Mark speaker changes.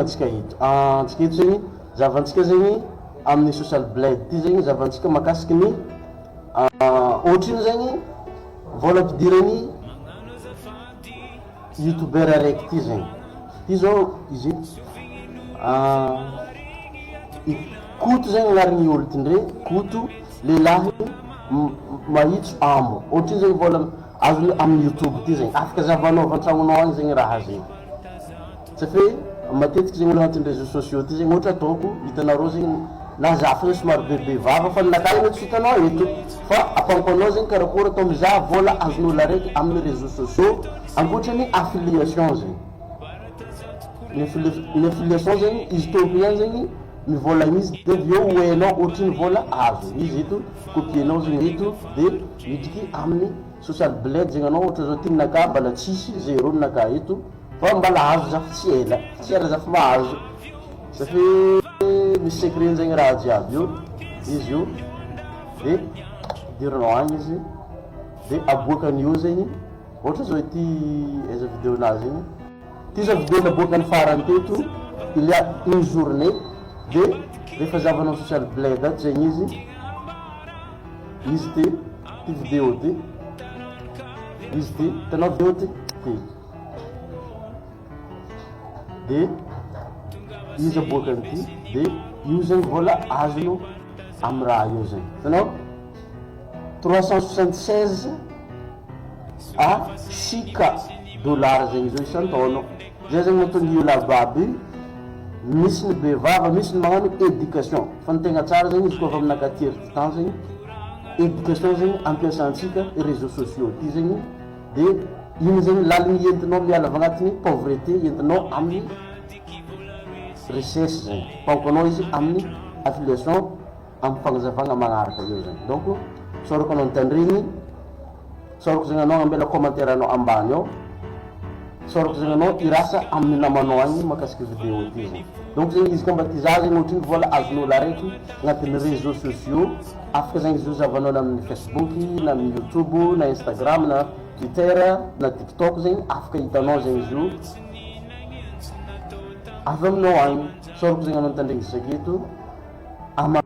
Speaker 1: Antsika eto, antsika eto zegny, zahavantsika zegny amin'ny social blade ty zegny, zahavantsika makasiky ny ohatrino zegny vôla ampidiran'ny youtuber araiky ty zegny, ty zao izy i Koto zegny agnaran'ny olo ty ndre Koto lehilahy mahitso amo, ohatrino zegny vôla azony amin'ny youtube ty zegny, afaka zahavanao avy an-tragnonao agny zegny raha zegny. Tsy fe matetiky zegny olo agnatin'ny réseaux sociaux ty zegny ohatra ataoko hitanareo zegny na za fogna somary bebe vava fa ninakahy aloha tsy hitanao eto fa apaniko anao zegny karakory atao mizaha vôla azon'olo araiky amin'ny réseaux sociaux ankoatra ny affiliation zegny ny ny affiliation zegny izy tompony ihany zegny mivôlagna izy de avy eo hoenao ohatriny vôla azo izy eto copier-nao zegny eto de midriky amin'ny social blade zegny anao ohatra zao ty ninakahy mbala tsisy zéro ninakahy eto. Fa mbala azo za fa tsy ela, tsy ela za fa mahazo satria misy secret zegny raha jiaby io, izy io de ampidirinao agny izy de aboakany io zegny, ohatra zao ity aiza video nazy igny, ty zao video naboakany farany teto il y a une journée de rehefa zahavanao social blade ato zegny izy, izy ty, ty video ty, izy ty, hitanao video ty, ty. De izy aboakan'ity de io zegny vôla azonao amy raha io zegny, hitanao? 376 à 6 K dollar zegny izy io isan-taogno, zay zegny mahatonga io lava aby misy ny be vava, misy ny magnano éducation, fa ny tegna tsara zegny izy koa avy aminakahy aty ery ty tany zegny, éducation zegny ampiasantsika réseaux sociaux ty zegny. De iny zegny laligny entinao miala avy agnatin'ny pauvreté entinao amin'ny richesse zegny, donc anao izy amin'ny affiliation amin'ny fagnazavagna magnaraka eo zegny, donc tsaorako anao nitandregny, tsaorako zegny anao agnambela commentaire anao ambany ao, tsaorako zegny anao hirasa amin'ny namanao agny mahakasiky video ty zegny, donc zegny izy ka mba ty za zegny ohatriny vola azon'olo araiky agnatin'ny réseaux sociaux. Afaka zegny izy io zahavanao na amin'ny Facebook na amin'ny YouTube na Instagram na Twitter na TikTok zegny afaka hitanao zegny izy io avy aminao agny. Tsaorako zegny anao nitandregny zaketo ama.